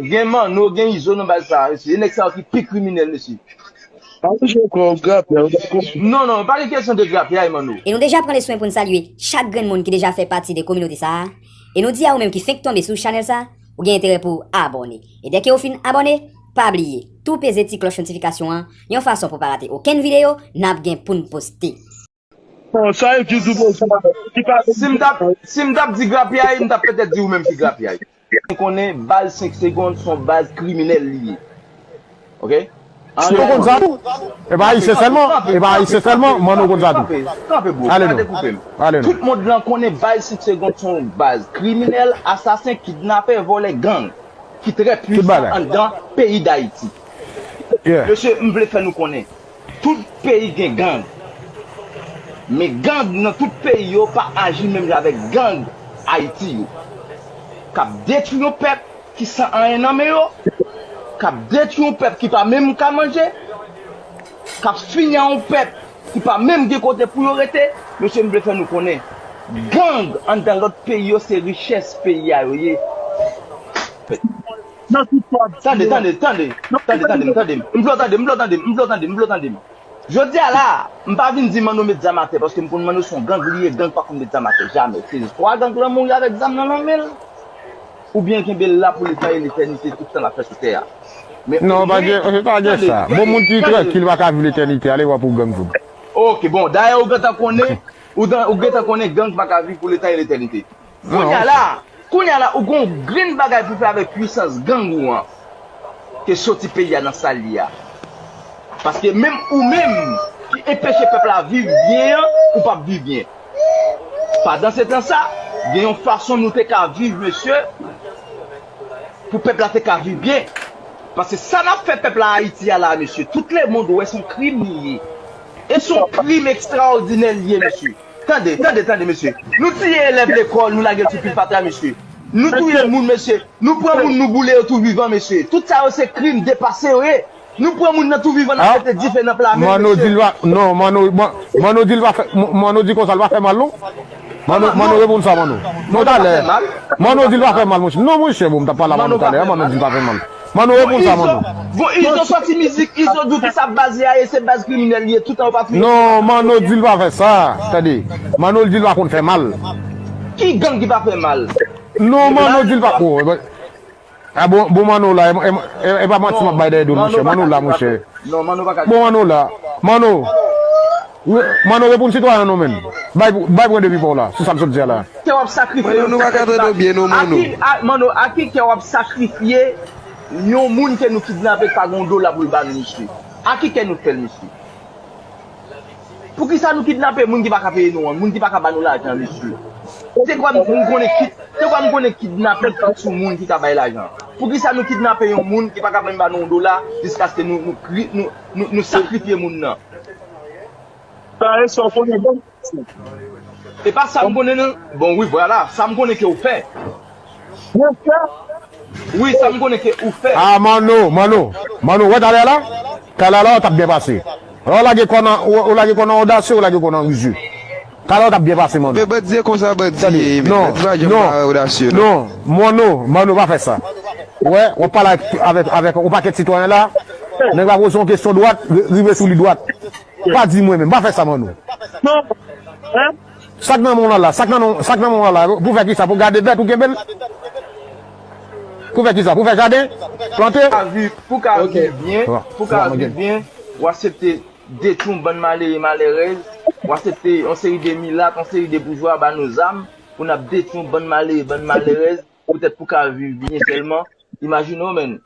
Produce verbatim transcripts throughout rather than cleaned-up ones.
Gen Manno, gen Izo nan baz sa a, mesye. E nèg sa yo ki pi kriminèl, mesye. Pa bezwen kwè w grapyay, w dakò? Non, non, pa gen kesyon de grapyay, Manno. E nou deja pran le swen pou n salye chak grenn moun ki deja fè pati de kominote sa a. E nou di a ou menm ki fenk tonbe sou chanèl sa, ou gen enterè pou w abòne. E dèke ou fin abòne, pa bliye, tou peze ti klòch notifikasyon an, yon fason pou w pa rate okenn videyo n ap gen pou n poste. Bon, sa e ki di bon sa, ki pa Si m t ap, si m t ap di grapyay, m t ap petèt di ou menm ki grapyay. Mwen konnen baz senk segonn se yon baz kriminèl li ye. Oke? Ou konn sa tou? E pa ayisyen sèlman, e pa ayisyen sèlman, Manno konn sa tou. Kanpe, kanpe, bro, pa dekoupe m. Tout mond lan konnen baz senk segonn se yon baz kriminèl, asasen, kidnapè, vòlè, gang ki trè pwisan anndan peyi Dayiti. Mesye, m vle fè nou konnen, tout peyi gen gang. Men gang nan tout peyi yo pa aji menm jan avèk gang Ayiti yo. K ap detwi yon pèp ki san anyen nan men yo, k ap detwi yon pèp ki pa menm ka manje, k ap fini a yon pèp ki pa menm gen kote pou yo rete. Mesye, m vle fè nou konnen, gang anndan lòt peyi yo se richès peyi a yo ye. Tande, tande, tande. Tande, tande m, tande m. M vle w tande m, m vle w tande m, m vle w tande m, m vle w tande m. Jodi a la, m pa vin di Manno met zam atè, paske m konn Manno se yon gang li ye, gang pa konn met zam atè, jamè. Se swa gang lan mouri avèk zam nan nan men l, oubyen l kenbe l la pou leta e letènite, tout tan l ap fè sou tè a. Men Non, pa gen, pa gen sa. Bon, moun ki trankil pa ka viv letènite, ale wè pou gang fout. Oke, bon, dayè ou gentan konnen, ou dan- ou gentan konnen gang pa ka viv pou leta e letènite. Kounye a la, kounye a la, ou gon grenn bagay pou fè avèk pwisans gang ou an, ke soti peyi a nan sa l ye a. Paske menm ou menm ki enpeche pèp la viv byen an, ou p ap viv byen. Pandan se tan sa, gen yon fason nou te ka viv, mesye, pou pèp la te ka viv byen. Paske sa n ap fè pèp la Ayiti a la, mesye, tout lemonn wè se yon krim li ye. E se yon krim ekstraòdinè li ye, mesye. Tande, tande, tande, mesye. Nou tiye elèv lekòl, nou lage yo sou pil fatra, mesye. Nou touye moun, mesye. Nou pran moun, nou boule yo tou vivan, mesye. Tout sa yo se krim depase yo ye. Nou pran moun nan tou vivan, n ap mete dife nan pla men, Manno di l pa, non, Manno, Man- Manno di l pa fè, Manno di konsa l pa fè mal, non. Manno, Manno reponn sa, Manno. Non, talè. Manno di l pa fè mal, monchè. Non, monchè, bon, m t ap pale a Manno talè, Manno di l pa fè mal. Manno reponn sa, Manno. Bon, Izo soti mizik, Izo di w ki sa baz li a ye, se baz kriminèl li ye, toutan yo pa touye. Non, Manno di l pa fè sa. Tande, Manno di l pa konn fè mal. Ki gang ki pa fè mal? Non, Manno di l pa, oh, e pa- A bon, bon, Manno la, e, e, e, e pa manti m ap bay dèyè do l, monchè. Manno la, monchè. Non, Manno pa ka di sa. Bon, Manno la. Manno. Manno, reponn sitwayen an non, menn. Bay, bay pwen de vi pa w la, sou sa m sot di a la. Kè w ap sakrifye. Manno, nou pa ka tande w byen non, Manno. A ki, a, Manno, a ki kè w ap sakrifye yon moun ke nou kidnape k pa gen yon dola pou l ba nou, mesye? A ki kè nou fè l, mesye? Poukisa nou kidnape moun ki pa ka peye nou an, moun ki pa ka ba nou lajan, mesye? Se kwa m konnen ki, se kwa m konnen kidnapè fèt sou moun ki ka bay lajan? Poukisa nou kidnape yon moun ki pa ka menm ba nou yon dola jiskaske nou, nou, kri- nou, nou, nou sakrifye moun nan? Sa e sa w konnen bon. E pa sa m konnen non. Bon, wi, vwala, sa m konnen ke w fè. Wi, sa m konnen ke ou fè. Ah, Manno, Manno, Manno, wè talè la? Talè la, w t ap byen pase. Ou lage kò nan, ou, ou lage kò nan odasye, ou lage kò nan rizye. Talè w t ap byen pase, Manno. Men bandi e konsa bandi ye, men bandi pa janm pa odasye, non. Non, Manno, Manno, pa fè sa. Wè, w ap pale avèk, avèk, avèk yon pakèt sitwayen la, nèg la poze yon kesyon dwat, ri- rive sou li dwat. Pa di mwen menm, pa fè sa, Manno. Non. Hein? Sa k nan men w lan la, sa k nan, sa k nan men w lan la, pou fè kisa? Pou gade bèt ou kenbe l? Pou fè kisa? Pou fè jaden? Plante? Pou ka viv, pou ka viv byen, pou ka viv byen, w aksepte detwi yon bann malere, malerèz, w aksepte yon seri de milat, yon seri de boujwa ba nou zam, pou n ap detwi yon bann malere, bann malerèz, poutèt pou ka viv byen sèlman. Imajine w, menn.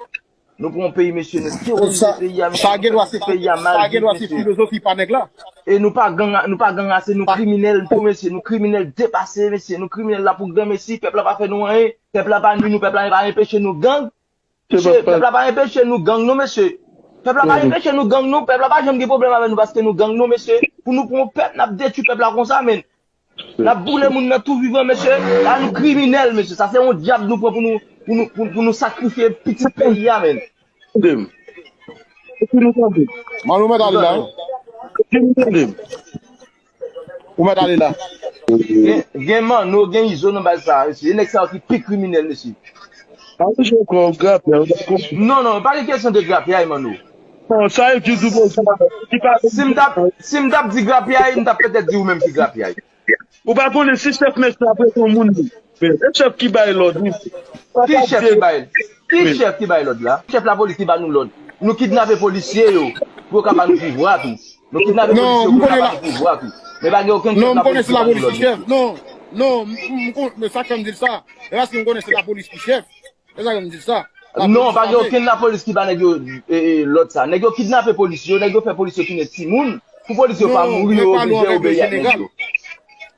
Nou pran yon peyi, mesye, nou terorize peyi a, mesye, nou fè tout peyi a mal viv, mesye. Filozofi pa nèg la. E nou pa gang, nou pa gang ase, nou kriminèl tou, mesye, nou kriminèl depase, mesye, nou kriminèl la pou granmesi, pèp la pa fè nou anyen, pèp la pa nwi nou, pèp la pa enpeche nou gang, mesye, pèp la pa enpeche nou gang non, mesye. Pèp la pa enpeche nou gang non, pèp la pa janm gen pwoblèm avè nou paske nou gang non, mesye. Pou nou pran yon pèp, n ap detwi pèp la konsa, menn. N ap boule moun nan tou vivan, mesye. La, nou kriminèl, mesye. Sa se yon dyab nou pran pou nou, pou nou, pou, pou nou sakrifye pitit peyi a, menn. Tande m. Epi nou tande. Manno mèt ale la, wi. Epi nou tande m. Ou mèt ale la. Gen, gen Manno, gen Izo nan baz sa, mesye. E nèg sa yo ki pi kriminèl, mesye. Aranjé kò'w, grapyay, ou pa konprann. Non, non, pa gen kesyon de grapyay, Manno. Non, sa yo ki di konsa, ki pa Si m t ap si m t ap di grapyay, m t ap petèt di ou menm ki grapyay. Ou pa konnen si chèf mechan ap rete yon moun li. E chèf ki bay lòd, wi. Ki chèf ki bay? Ki chèf ki bay lòd la? Chèf lapolis ki ba nou lòd. Nou kidnape polisye yo pou yo ka ba nou pouvwa tou. Nou kidnape polisye yo pou yo ka ba nou pouvwa tou. Men pa gen okenn chèf lapolis ki ba nou lòd. Non, non, m konnen sa k fè m di l sa. E paske m konnen se lapolis ki chèf. E sa k fè m di l sa. Non, pa gen okenn lapolis ki ba nèg yo lòd sa. Nèg yo kidnape polisye yo, nèg yo fè polisye yo tounen timoun. Pou polisye yo pa mouri, yo oblije obeyi ak nèg yo.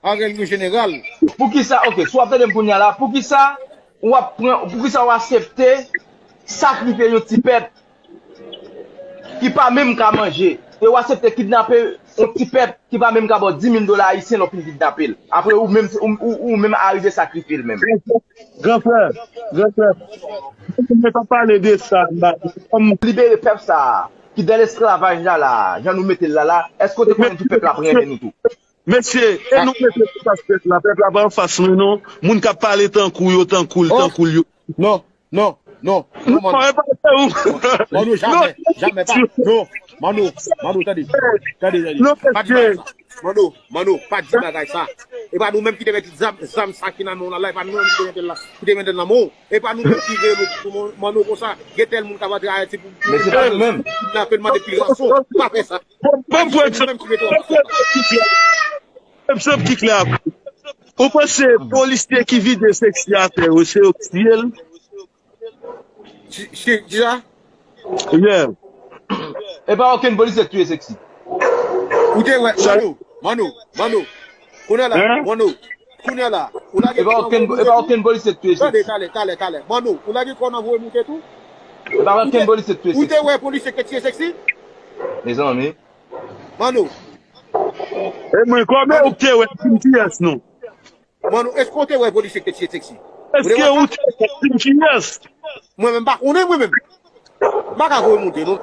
An règ jeneral. Poukisa, ok, si w ap tande m kounye a la, poukisa w ap pran, poukisa w aksepte sakrifye yon ti pèp ki pa menm ka manje, e w aksepte kidnape yon ti pèp ki pa menm ka ba w dis mil dola ayisyen lè w fin kidnape l. Apre ou menm ou, ou, ou menm arive sakrifye l menm. Gran frè, gran frè, mwen pa pale de sa, m pa, kòm Libere pèp sa a, ki dan lesklavaj la la, jan nou mete l la la, èske w te konnen tout pèp la ap renmen nou tou? Mesye, e nou mete sou fas pèp la, pèp la pa anfas mwen non, moun k ap pale tankou yo, tankou l, tankou l yo. Non, non, non, non, Non, e pa se ou. Mano, jamè, jamè, pa, non, Mano, Mano, tande, tande, tande, Non, pa di bagay sa, Mano, Mano, pa di bagay sa, e pa nou menm ki te mete zam, zam sa ki nan men w la, la, e pa nou menm ki te mete l la, ki te mete l nan men w, e pa nou menm ki rele nou Mano konsa, gen tèl moun k ap antre Ayiti pou Men se pa nou menm. Kidnape l, mande pil ranson, pa fè sa, Bon, bon, bon, nou menm ki mete w ap fè sa. Egzanp ki klè ap. Ou panse polisye ki vide Sexy atè yo, se yo ki tiye l? Ki, ki, ki sa? Yeah. E pa okenn polisye ki tiye Sexy. Ou te wè, Mano, Mano, Mano. Kounye a la, Hein? Mano. Kounye a la, ou lage E pa okenn, e pa okenn polisye ki tiye Tande, Sexy. Tande, tande, tande. Mano, ou lage kò nan voye moute tou? E pa okenn polisye ki tiye Ou te Sexy. Wè polisye ki te tiye Sexy? Mezanmi. Mano, E mwen, kòman ou te wè Kim Kiyès non? Mano, èske ou te wè polisye ki te tiye Sexy? Èske ou te wè Kim Kiyès? Mwen menm pa konnen mwen menm. M pa ka voye moute non.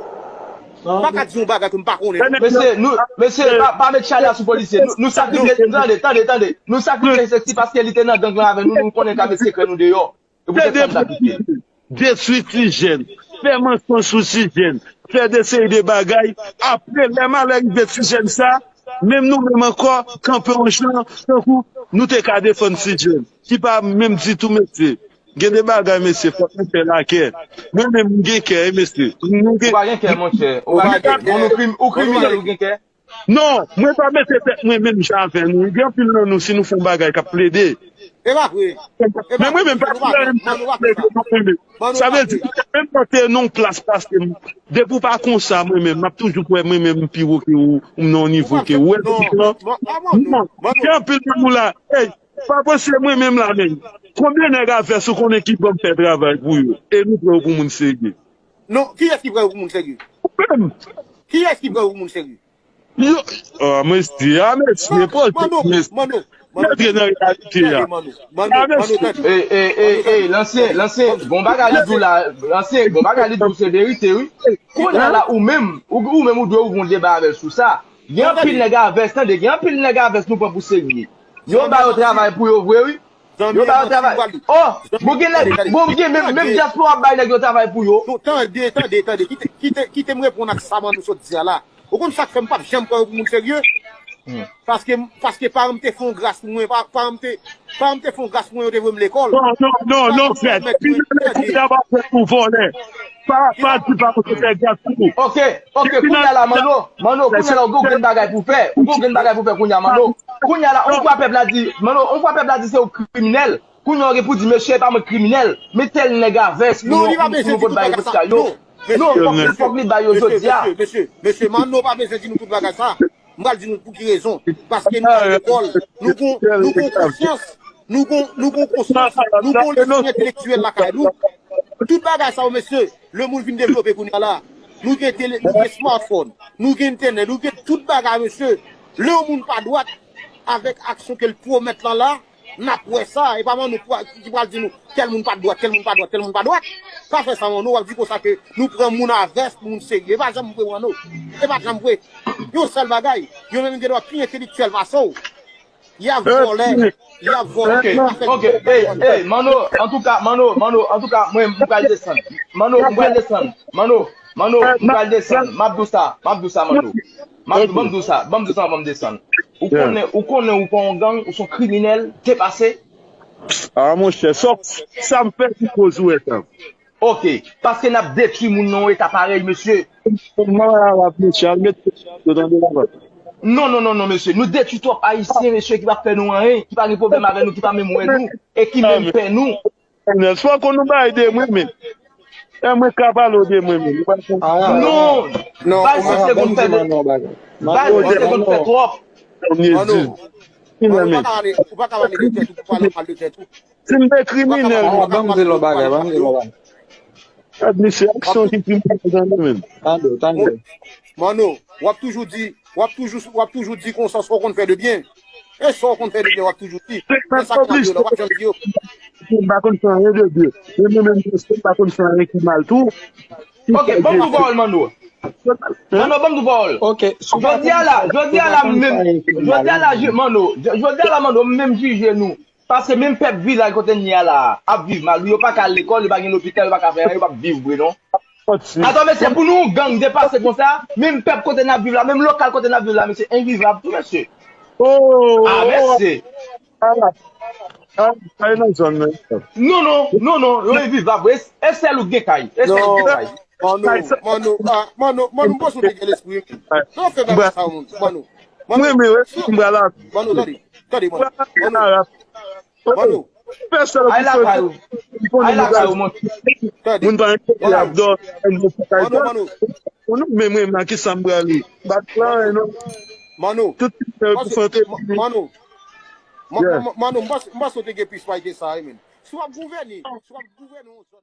M pa ka di yon bagay ke m pa konnen non. Mesye, nou, mesye, pa, pa met chalè sou polisye. Nou, nou sakrifye, tande, tande, tande. Nou sakrifye Sexy paske li te nan gang lan avè nou, nou konnen ka met sekrè nou deyò. E poutèt sa nou sakrifye. Detwi ti jèn, fè mansonj sou ti jèn, fè de seri de bagay. Apre, lè malè rive ti jèn sa, menm nou menm ankò, kanpe yon jan, tankou nou te ka defann ti jèn, ki pa menm ditou, mesye. Gen de bagay, mesye, fòk nou fè lakè. Mwen menm, m gen kè, wi, mesye. Nou Ou pa gen kè, monchè. Ou pa gen kè. Bon, ou krim-, ou kriminèl, ou gen kè. Non, mwen pa mete tèt mwen menm jan avè nou. Gen anpil nan nou, si nou fè yon bagay, k ap plede. E pa vre. Men mwen menm pa di anyen, m pa plede non, mwen menm. Sa vle di, menm lè w te nan yon plas pase m, depi w pa konsa, mwen menm, m ap toujou kwè mwen menm m pi wo ke ou, m nan yon nivo ke ou. Wè, non, non, gen anpil nan nou la, ey, pa panse mwen menm la menm. Konbyen nèg a vès ou konnen ki ban m fè travay pou yo? E nou pran yo pou moun serye. Non, kiyès ki pran yo pou moun serye? Ou menm. Kiyès ki pran yo pou moun serye? Yo, ah, mesye, ah, mesye, poze, Mano, mesye. Mano, Mano, Antre nan reyalite a. Mano, Mano, Mano, tande. Ey, ey, ey, ey, lansyen, lansyen, bon bagay li di w la, lansyen, bon bagay li di w se verite, wi. Kounye a la, ou menm, ou, ou menm ou dwe ouvri yon deba avè l sou sa. Gen anpil nèg a vès, tande, gen anpil nèg a vès nou pran pou serye. Yo ba yo travay pou yo vre, wi. Yo ba yo travay. Oh, bon, gen nèg, bon, gen menm, menm dyaspora ap bay nèg yo travay pou yo. Non, tande, tande, tande. Kite, kite, kite m reponn ak sa Mano sot di a la. Ou konn sa k fè m p ap janm pran yo pou moun serye? Paske, paske paran m te fè yon gras pou mwen, pa-, paran m te, paran m te fè yon gras pou mwen, yo te voye m lekòl. Non, non, non, non, frè. Depi nan lè kounye a w ap fè pou vòlè. Pa, pa di pa konn fè gras pou ou. Ok, ok, kounye a la, Mano, Mano, kounye a la, ou gen yon grenn bagay pou fè. Ou gen yon grenn bagay pou fè kounye a, Mano. Kounye a la, on fwa pèp la di, Mano, on fwa pèp la di se ou kriminèl. Kounye a, ou gen pou di, mesye, e pa mwen k kriminèl. Men tèl nèg a vès pou nou, pou nou pot bay repotika yo. Non, fòk, fòk li bay yo jodi a. Mesye, mesye, Mano pa bezwen di nou tout bagay sa. M pral di nou pou ki rezon. Paske nou al lekòl, nou gon, nou gon konsyans, nou gon, nou gon konsyans, nou gon lespri entelektyèl lakay nou. Tout bagay sa yo, mesye, lemonn vin devlope kounye a la. Nou gen tele, nou gen smartphone, nou gen entènèt, nou gen tout bagay, mesye. Lè yon moun pa dwat, avèk aksyon ke l pwomèt lan la, n ap wè sa. E pa Mano ki pral di nou, tèl moun pa dwat, tèl moun pa dwat, tèl moun pa dwat. Pa fè sa, Mano, w ap di konsa ke nou pran moun a vès pou moun serye. E pa janm vre, Mano. E pa janm vre. Yon sèl bagay, yo menm gen dwa pi entelektyèl pase w. Y ap vòlè. Y ap vòlè, Ok, y ap fè ok. Ey, ey, Manno, antouka, Manno, Manno, antouka, mwen, m pral desann. Manno, m pral desann. Manno, Manno, m pral desann. M ap di w sa, m ap di w sa, Manno. M ap, ban m di w sa, ban m di w sa, ban m desann. Ou konnen, ou konnen ou pa yon gang, ou se yon kriminèl, depase. Ah, monchè, sa, sa m fè ki koz ou wè sa. Ok, paske n ap detwi moun nan yon eta parèy, mesye. Kòman arab, mesye, al met yo tande la. Non, non, non, non, mesye. Nou detwi twòp Ayisyen, mesye, ki pa fè nou anyen, ki pa gen pwoblèm avè nou, ki pa menm wè nou, e ki menm pè nou. Fò konn nou bay de mwen, men. E mwen ka pale w de mwen, men. Non, Non, bay Omar, se ban konn m fè di de. Manno yon bagay. Bay Manno, se konn fè twòp. Mwen di. Manno, ou pa Finalmen. ka pale, ou pa ka pale de tèt ou, ou pale mal de tèt ou. Si m te kriminèl, Ah, ban m di l yon bagay, ban m di l yon bagay. Gad, mesye, aksyon ki kriminèl nan men. Tande, tande. Manno, w ap toujou di, w ap toujou, w ap toujou di konsa sa w konn fè de byen. E sa w konn fè de byen, w ap toujou di. Men sa k mal yo la, w ap janm di yo. M pa konn fè anyen de byen. Men mwen menm, m pa konn fè anyen ki mal tou. Ok, ban m di w pawòl, Manno. Manno, ban m di w pawòl. Ok, si w pa Jodi a la, konn fè, jodi a la, m menm, jodi a la, je- Manno, je- jodi a la, Manno, m menm jije nou. Paske menm pèp vilaj kote n ye a la, ap viv mal. Yo pa ka al lekòl, yo pa gen lopital, yo pa ka fè anyen, yo p ap viv vre, non. Atò, mesye, pou nou gang depase konsa, menm pèp kote n ap viv la, menm lokal kote n ap viv la, mesye, envivab tou, mesye. Oh, Ah, mesye. Ala, ala, kay nan zòn nan. Non, non, non, non, yo envivab. E, e sèl ou gen kay. E sèl ou gen kay. Manno, Manno, ah, Manno, Manno, m panse w te gen lespri. Non, fè bagay sa, Manno. Manno, Mwen, men, wè, m pral la. Manno, tande, tande, Manno. Manno, Manno, Manno, pèsonn Ay lakay ou. Ay lakay ou, mon. Tande. Moun pa enkyete, y ap dòmi, m pou kay Manno, Manno, Manno, men mwen, nan ki sa m prale? M pa t plan, non. Manno. Tout ti yo pou fante. Manno. Manno, m panse, m panse w te gen plis pay ke sa, wi, men. Si w ap gouvène, si w ap gouvène yon zòn.